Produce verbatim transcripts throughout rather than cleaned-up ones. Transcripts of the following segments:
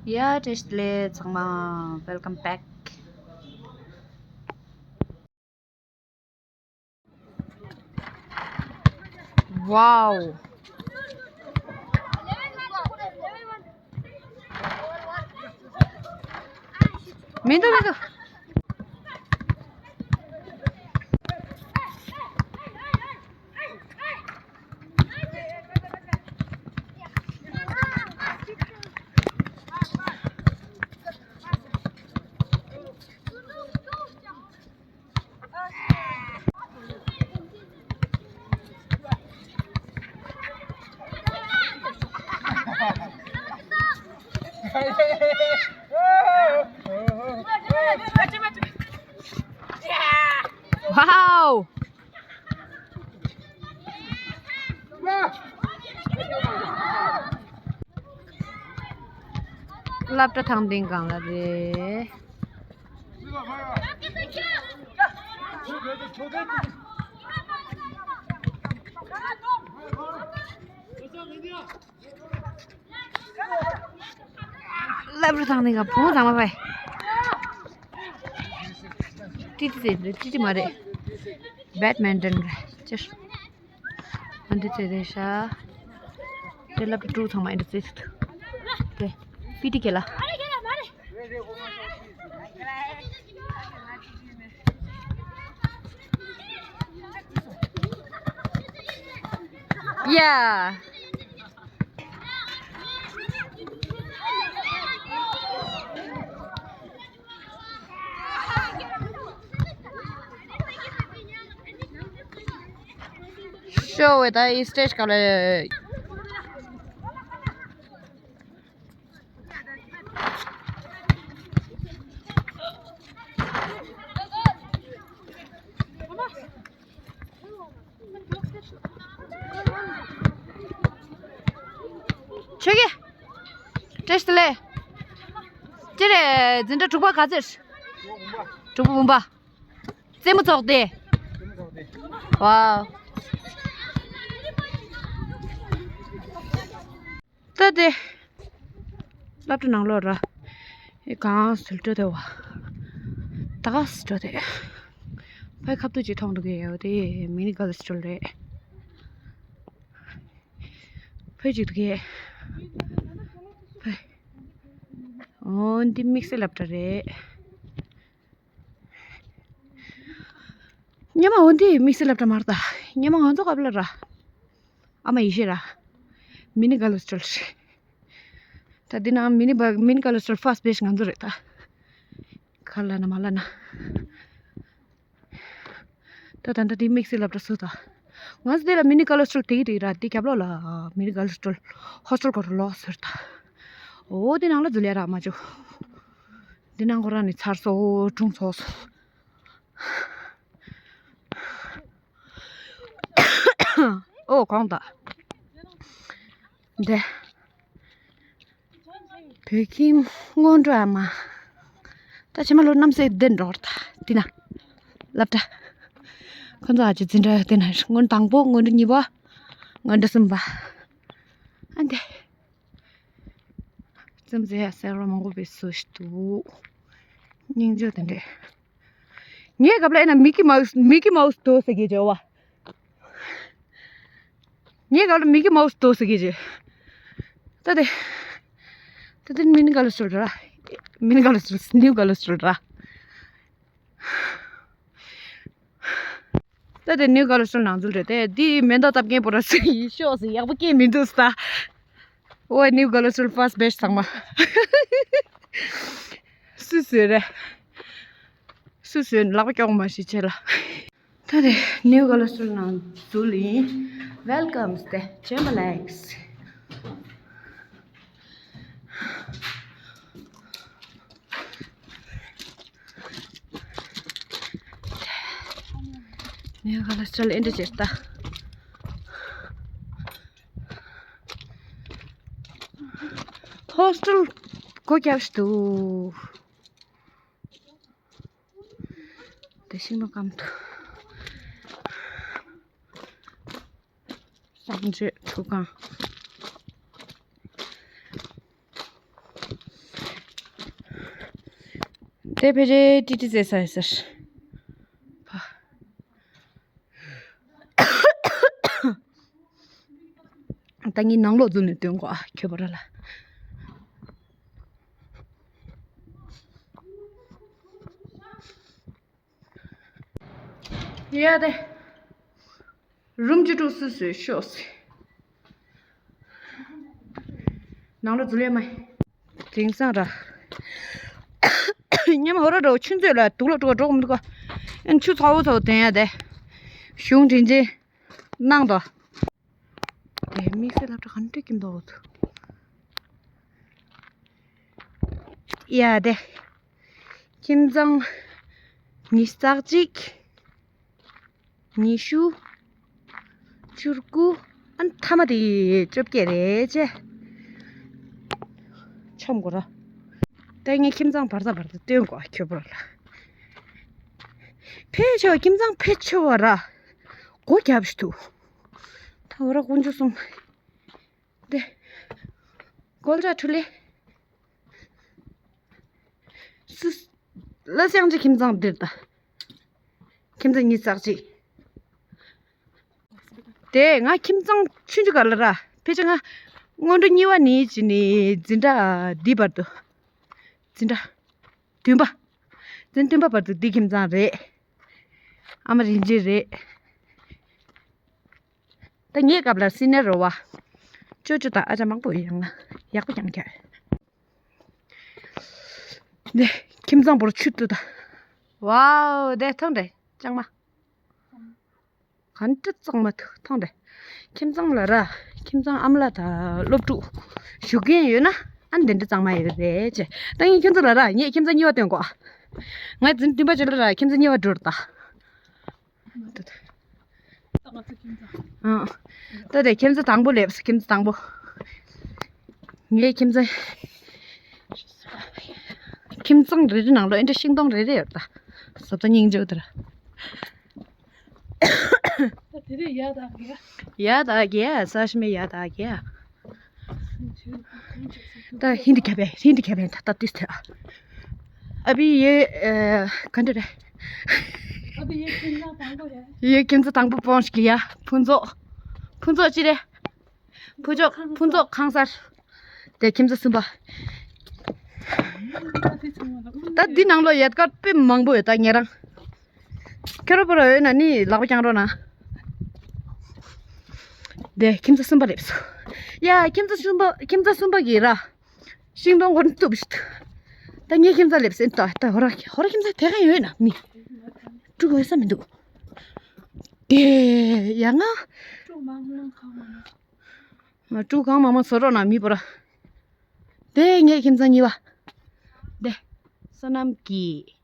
ཡ། བཀྲ་ཤིས་བདེ་ལེགས་ཚང་མ། Welcome back. Wow. མི་འདུག་མི་འདུག Wow. སློབ་གྲྭ་ཐང་སྟེང་སྒང་ལ་རེད། སློབ་གྲྭ་ཐང་སྟེང་སྒང་བུ་མོ་ཚང་མ་བས། ཏི་ཏི་རེད། ཏི་ཏི་མ་རེད། བེད་མིན་ཊོན་རེད། ཅེས། ཨ་འདི་ཚེ་རེད་ཤག་དེ་སློབ་གྲྭ་དྲུག་ཚང་མ་ཨ་འདི་ཚེ་ཐུག་དེ་པི་ཏི་ཁེ་ལ། ཡ། ཤོ་བའི་ད་ཨི་སི་ཊེ་ཇི་ག་ལ། ཆོས་ཀྱི། བཀྲ་ཤིས་བདེ་ལེགས། ཅི་རེད། འཛིན་གྲྭ་དྲུག་པ་ག་ཚོད། དྲུག་པ་འབུམ་པ། རྩེད་མོ་ཚོགས་ཏེ། ཝའོ། ད་དེ། སློབ་གྲྭ་ནང་ལོགས་ར། ཨེ་གང་ཟུལ་སྤྲོད་དེ་བ། ད་ག་ཟུལ་སྤྲོད་དེ། ཕའི་ཁ་ཐུག་ཅིག་མཐོང་འདུག་གི་ཡོད་དེ་མི་ནི་ག་ལ་སྤྲོད་རེད། ཕའི་ཅིག་འདུག་གི། ཕའི། འོ་འདི་དམིགས་བསལ་སློབ་གྲྭ་རེད། སྙེ་མ་འོ་འདི་དམིགས་བསལ་སློབ་གྲྭ་མ་རེད་ད། སྙེ་མ་ང་ཚོ་སྐབས་ལ་ར། ཨ་མ་ཡེ་ཤེས་ར། མི་ནི་ག་ལ་སྤྲོད་རེད། ད་འདི་ནང་མི་ནི་བ་མི་ནི་ག་ལ་སྤྲོད་ཕར་སི་བེ་ཆི་ང་ཚོ་རེད་ད། ག་ལ་ན་མ་ལ་ན། ད་ད་ལྟ་འདི་དམིགས་བསལ་སློབ་གྲྭ་སུ་ད། ང་ཚོ་འདི་ལ་མི་ནི་ཀ་ལོ་སི་ཊལ་དེ་གི་ར་དེ་རྒྱབ་ལོགས་ལ་མི་ནི་ཀ་ལོ་སི་ཊལ་ཧོ་སི་ཊལ་ཁོ་ར་ལོག་ཟེར་ད། འོ་དེ་ནང་ལ་འཛུལ་ཡ་རག་མ་བྱུང་། དེ་ནང་ཁོ་རང་ནི་ཚར་སོང་གྲོངས་སོང་། ཨོ་གོང་ད། འདི། བོད་ཁྱིམ་སྔོན་འགྲོ་ཨ་མ། ད་ཕྱི་མ་ལོ་རྣམ་སྲས་བདེ་འགྲོ་ད་དེ་ན། སློབ་གྲྭ། ཁོ་ཚོ་ཨ་ཅེ་འཛིན་གྲྭ་དེ་ན་སྔོན་དང་པོ་སྔོན་འགྲོ་གཉིས་པ། སྔོན་འགྲོ་གསུམ་པ། ཨ་འདི། རྩེད་མོ་རྩེ་ཡ་སེ་ར་མང་པོ་བེད་སོ་ཞིག་འདུག་སྙིང་རྗེ་དེ་འདྲས། ངའི་སྐབས་ལ་ཨེ་ན་མི་ཀི་མའུ་སི་མི་ཀི་མའུ་སི་དོ་ཟེར་གྱི་བྱ་བ། ངའི་སྐབས་ལ་མི་ཀི་མའུ་སི་དོ་ཟེར་གྱི་བྱ། ད་དེ། ད་དེ་མི་ནི་ཀ་ལོ་སི་ཊལ་ར། མི་ནི་ཀ་ལོ་སི་ཊལ་ནིའུ་ཀ་ལོ་སི་ཊལ་ར། ད་དེ་ནིའུ་ཀ་ལོ་སི་ཊལ་ནང་འཛུལ་རེད་དེ་འདི་མེ་མདའ་བཏབ་མཁན་པོ་ར་སུ་ཡིན་ཤོག་ཟེར་ཡག་པོ་སྐད་མི་འདུག་ས། ཨོ་ནིའུ་ཀ་ལོ་སི་ཊལ་ཕར་སི་བེ་ཆི་ཚང་མ། སུ་སུ་རེད། སུ་སུ་ལག་པ་ཀྱོག་མ་ཞིག་བྱེད་ལ། ད་དེ་ནིའུ་ཀ་ལོ་སི་ཊལ་ནང་འཛུལ་ཡིན། Welcome སྟེ་ཇེམ་ལེགས། ནིའུ་ཀ་ལོ་སི་ཊལ་ཨེ་འདྲ་བྱེད་ད། ཧོ་སི་ཊལ་སྒོ་བརྒྱབ་ཤི་འདུག་དེ་ཤིང་ལོ་ཀམ་དུ། གསང་སྤྱོད་ཐུགས་ཁང་། དེ་ཕལ་ཆེར་ཏི་ཏི་ཟེར་ས་ཡོད་ཟེར། ཕ། ད་ངས་ནང་ལོགས་འཛུལ་ནས་སྟོན་གོ་ཨ་ཁྱོད་པོ་ར་ལ། ཡ་དེ། རུམ་བཅུ་དྲུག་སུ་སུས་ཤོག་སི། ནང་ལོགས་འཛུལ་ཡ་མ། དེང་སང་ར། ཉམས་ཧོ་ར་འགྲོ་ཆུ་མཛོད་ལ་དུག་ལ་དཀྲུག་འགྲོ་མི་འདུག་ཨན་ཆུ་ཚ་བོ་ཚ་བོ་དེན་ཡ་དེ། གཞུང་དྲིན་ཆེན། གནང་དོ། དེ་དམིགས་བསལ་སློབ་གྲྭ་ག་འདྲ་ཀྱིན་འདུག་ཡ་དེ། ཁྱིམ་ཚང་། ཉི་ཤུ་རྩ་གཅིག་ཉི་ཤུ། བཅུ་དགུ། ཨ་ཐ་མ་དེ་བཅོ་བརྒྱད་རེད་ཅེ། ཆོམ་གོ་ར། ད་ངས་ཁྱིམ་ཚང་བར་ཐག་བར་ཐག་སྟོན་གོ་ཁྱོད་པོ་ལ། ཕལ་ཆེ་བ་ཁྱིམ་ཚང་ཕལ་ཆེ་བ་ར། སྒོ་རྒྱབ་ཞིག་འདུག་ད་འོ་ར་དཀོན་མཆོག་གསུམ། འདི། ཀོལ་ཌ་ཁྲུ་ལེ། སུ། ལ་སེང་ཅི་ཁྱིམ་ཚང་འདིར་ད། ཁྱིམ་ཚང་ཉི་ཤུ་རྩ་གཅིག་དེ་ང་ཁྱིམ་ཚང་ཆུང་ཆུང་ག་ལ་ར། ཕལ་ཆེར་ང་སྔོན་འགྲོ་གཉིས་པ་ནས་ཅི་ནས་འཛིན་གྲྭ་འདི་བར་དུ། འཛིན་གྲྭ། བདུན་པ། འཛིན་བདུན་པ་བར་དུ་འདི་ཁྱིམ་ཚང་རེད། ཨ་མ་རིན་ཆེན་རེད། ད་ངའི་སྐབས་ལ་སི་ནེ་རོ་བ། ཅོ་ཅོ་དང་ཨ་ཅག་མང་པོ་ཡོད་ཡང་ན་ཡག་པོ་ཀྱང་ཀྱང་། འདི་ཁྱིམ་ཚང་བོར་ཆུ་བཏུ་ད། ཝའོ་དེ་ཐང་རེད་ལྕང་མ། ག་འདྲ་གཙང་མ་ཐང་རེད། ཁྱིམ་ཚང་ལ་ར། ཁྱིམ་ཚང་ཨ་མ་ལགས་དང་སློབ་ཕྲུག་བཞུགས་མཁན་ཡོད་ན་ཨ་འདི་འདྲ་གཙང་མ་ཡོད་རེད་ཅེ། ད་ངས་ཁྱིམ་ཚང་ལ་ར་ངས་ཁྱིམ་ཚང་གཉིས་པ་སྟོན་གོ་ང་འཛིན་བདུན་པ་ཅིག་ལ་ར་ཁྱིམ་ཚང་གཉིས་པ་འགྲོ་ར་ད། ད་དེ་ཁྱིམ་ཚང་དང་པོ་སླེབས་ཁྱིམ་ཚང་དང་པོ། ངའི་ཁྱིམ་ཚང་། ཁྱིམ་ཚང་རེ་རེ་ནང་ལོ་ཨེ་འདྲ་ཤིང་སྡོང་རེ་རེ་ཡོད་ད། བཟོ་ལྟ་སྙིང་རྗེ་དེར། ད་དེ་རེ་ཡ་ད་གི་ཡ། ཡ་ད་གི་ཡ་ས་ཤི་མེ་ཡ་ད་གི་ཡ། ད་ཧིན་དི་ཁ་བན་ཧིན་དི་ཁ་བན་ད་ད་ཏིས་ཐེ། ཨ་བི་ཡེ་ག་འདྲ་རེད། ཨ་བི་ཡེ་ཁྱིམ་ཚང་དང་པོ་རེད། ཡེ་ཁྱིམ་ཚང་དང་པོ་སྤོན་ཞིག་ཡ་ཕུན་ཚོགས། ཕུན་ཚོགས་ཅི་རེད། ཕུན་ཚོགས་ཕུན་ཚོགས་ཁང་གསར། དེ་ཁྱིམ་ཚང་གསུམ་པ། ད་འདི་ནང་ལོ་ཡལ་ག་དཔེ་མང་པོ་ཡོད་ད་ཉེ་རང་། ཁྱོད་རང་པོ་ར་ཡོད་ན་ནི་ལག་པ་བརྐྱང་རོགས་གནང་། དེ་ཁྱིམ་ཚང་གསུམ་པ་སླེབས་སོང་། ཡ་ཁྱིམ་ཚང་གསུམ་པ་ཁྱིམ་ཚང་གསུམ་པ་གི་ར། ཤིང་སྡོང་སྒོ་ནས་གཏུབ་ཤིག་ད་ངའི་ཁྱིམ་ཚང་སླེབས་ཟིན་ད་ད་ཧོ་ར་ཧོ་ར་ཁྱིམ་ཚང་དེ་ག་ཡོད་ན་མི། དཀྲུག་ཡོད་ས་མི་འདུག་དེ་ཡ་ང་། དཀྲུག་མང་མང་ཁང་མང་། ང་དཀྲུག་གང་མང་མང་བཟོ་རོགས་གནང་མི་པོ་ར། དེ་ངའི་ཁྱིམ་ཚང་གཉིས་པ། དེ། བསོད་ནམས་ཀྱི།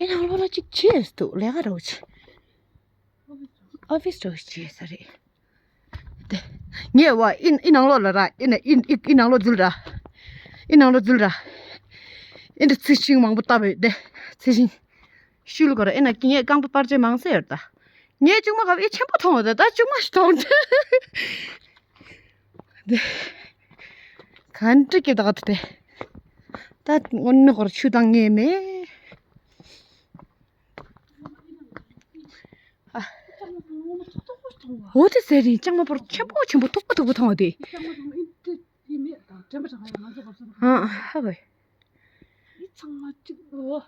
ཨེ་ནང་ལོགས་ལ་གཅིག་བྱས་འདུག་ལས་ཀ་རོགས་བྱེད། ཨོ་ཕིས་རོགས་བྱས་ས་རེད། དེ། ངས་བ་ཨི་ཨི་ནང་ལོགས་ལ་ར་ཨི་ན་ཨི་ཨི་ཨི་ནང་ལོགས་འཛུལ་ར། ཨི་ནང་ལོགས་འཛུལ་ར། ཨི་འདྲ་ཚི་ཤིང་མང་པོ་བཏབ་ཡོད་དེ། ཚི་ཤིང་། ཤུལ་གོ་ར་ཨེ་ན་ངས་རྐང་པ་པར་ཆས་མང་སེ་ཡོད་ད། ངས་ཅུང་མ་གབ་ཨི་ཆེན་པོ་མཐོང་ཡོད་ད་ད་ཅུང་མ་ཞིག་མཐོང་དེ། དེ། ག་འདྲ་སྐྱིད་ད་ག་དེ། ད་དངོས་གནས་ཁོར་ཆུ་བཏང་ངེས་མེད། ཨ། འོ་དེ་ཟེར་རིན་ལྕང་མ་པོར་ཆེན་པོ་ཆེན་པོ་མཐུག་པོ་མཐུག་པོ་མཐོང་བ་དེ། ཨ་ཧ་གོ། གཙང་མ་འགྲོ་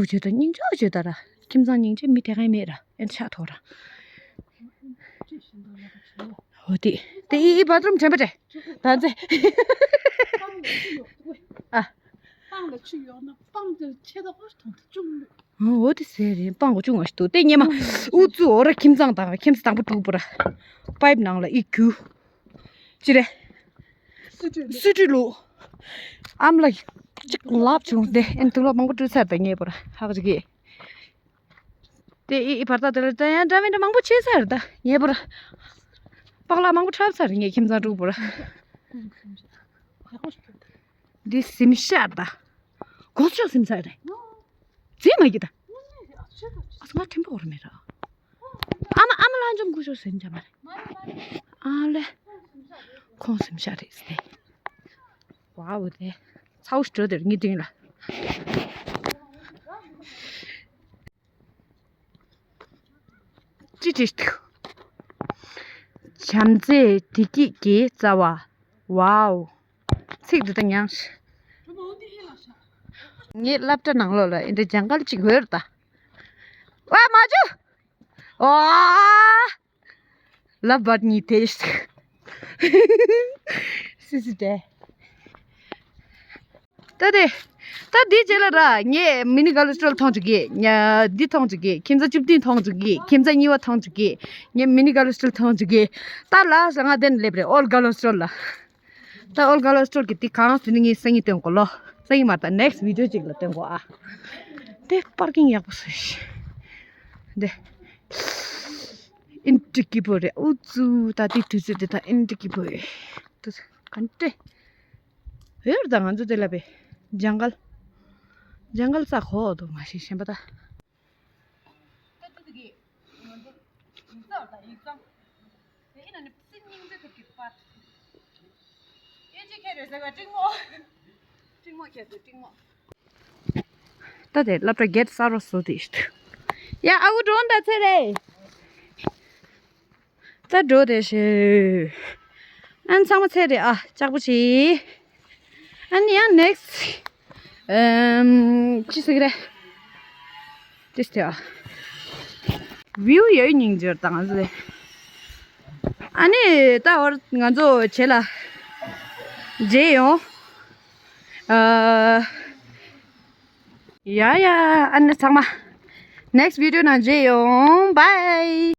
བྱོས་དང་སྙིང་རྗེ་བྱོས་ད་ར། ཁྱིམ་ཚང་སྙིང་རྗེ་མི་དེ་ག་མེད་ར་ཨེ་ཆགས་ཐོག་ར། འོ་དེ་དེ་ཨི་ཨི་བཱ་ཐི་རུམ་དྲན་པ་དྲན། ད་ཚེ། ཨ། སྤང་ལ་ཆུ་ཡོག་ན་སྤང་དེར་ཆེ་ད་ཧོར་ཐང་དུ་ཅུང་མོད། འོ་དེ་ཟེར་རེད་སྤང་གོ་ཅུང་མ་ཞིག་འདུག་དེ་སྙེ་མ། ཨུ་ཙུ་འོ་ར་ཁྱིམ་ཚང་དང་ཁྱིམ་ཚང་དང་པོ་དྲུག་པོ་ར། པའིབ་ནང་ལ་ཨི་རྒྱུ། ཅི་རེད། སུ་ཏྲི་ལུ། ཨམ་ལ། ཅིག་ལབ་བྱུང་སྟེ་ཨེན་དུ་ལོ་མང་པོ་བྲུས་ཚར་ད་ངེས་པོ་ར་ཧ་ག་ཅིག་གི། དེ་ཨི་ཨི་བར་ཐག་དེ་ལ་ད་ཡང་འདྲ་མི་འདྲ་མང་པོ་བྱས་ཚར་ད་ངེས་པོ་ར། པག་ལག་མང་པོ་འཁྲབ་ཚར་ངས་ཁྱིམ་ཚང་དྲུག་པོ་ར། འདི་སིམ་ཤར་ད། གོང་ཆོག་སིམ་ཤར་རེད། རྫས་མ་གི་ད། ཨ་ང་ཁྲིམས་པོ་བོར་མེད་ར། ཨ་མ་ཨ་མ་ལྷ་འཇོམས་སྐུ་ཞབས་ཟེར་འཇམ་མ་རེད། ཨ་ལེ། ཁོང་སེམས་ཤ་རེད་ཟེར། ཝའོ་དེ། ཚ་བོ་ཞིག་འགྲོ་དེར་ངའི་མདུན་ལ། ཅི་ཅི་ཐུ། བྱམས་བརྩེ་བདེ་སྐྱིད་ཀྱི་རྩ་བ། ཝའོ། ཚིག་འདི་ལྟ་མྱངས་ཤིག་ངའི་སློབ་གྲྭ་ནང་ལོགས་ལ་ཨེ་འདྲ་ལྗང་གར་གཅིག་ཡོད་རེད་ད། ཝ་མ་ཇུ། ཨོ། ལབ་བར་གཉིས་དེ། སི་སི་ཏེ། ད་དེ། ད་འདི་རྗེས་ལ་ར་ངས་མི་ནི་ག་ལོ་སི་ཊོལ་མཐོང་བཅུག་གི། ཉ་འདི་མཐོང་བཅུག་གི། ཁྱིམ་ཚང་བཅུ་བདུན་མཐོང་བཅུག་གི། ཁྱིམ་ཚང་གཉིས་པ་མཐོང་བཅུག་གི། ངས་མི་ནི་ག་ལོ་སི་ཊོལ་མཐོང་བཅུག་གི། ད་ལ་ས་ང་དེ་ནས་སླེབས་རེད་ཨོལ་ག་ལོ་སི་ཊོལ་ལ། ད་ཨོལ་ག་ལོ་སི་ཊོལ་གི་དེ་གང་ཟེར་ནི་ངས་སང་ཉིན་སྟོན་གོ་ལོ། སང་ཉིན་མ་ད་ནེག་སི་ཊི་བི་ཌི་ཡོ་ཅིག་ལ་སྟོན་གོ་ཨ། དེ་པར་ཀིང་ཡག་པོ་བཟོས་ཤིག་དེ། ཨིན་ཏྲི་ཀི་པོ་རེད། ཨུ་ཙུ་ད་དེ་དུས་ཚོད་དེ་ད་ཨིན་ཏྲི་ཀི་པོ་རེད། དུས་ཚོད་ག་འདྲ། ཧེར་ད་ང་ཚོ་དེ་ལ་བས། ཇང་གལ། ཇང་གལ་ས་གོ་དོ་མ་ཤེས་ཤེས་པ་ད། ད་དེ་སློབ་གྲྭ་གེད་གསར་པ་བཟོ་དེ་ཤི། ཡ་ཨ་ཁུ་འགྲོ་འདྲ་ཚེ་རེད། ད་འགྲོ་དེ་ཤི། ཨན་ཚང་མ་ཚེ་རེད་ཨ་ལྕགས་པོ་ཆེ། ཨ་ནི་ཡང་ནེག་སི་ཊི་ཨམ་ཅི་ཟེར་གི་རེད། ཏིས་ཏེ་ཨ། བིའུ་ཡོད་སྙིང་རྗེ་དང་ཟེར། ཨ་ནི་ད་འོར་ང་ཚོ་བྱེད་ལ་མཇལ་ཡོང་། ཨ། ཡ་ཡ་ཨ་ནི་ཚང་མ་ནེག་སི་ཊི་བི་ཌི་ཡོ་ནང་མཇལ་ཡོང་། བྷའི།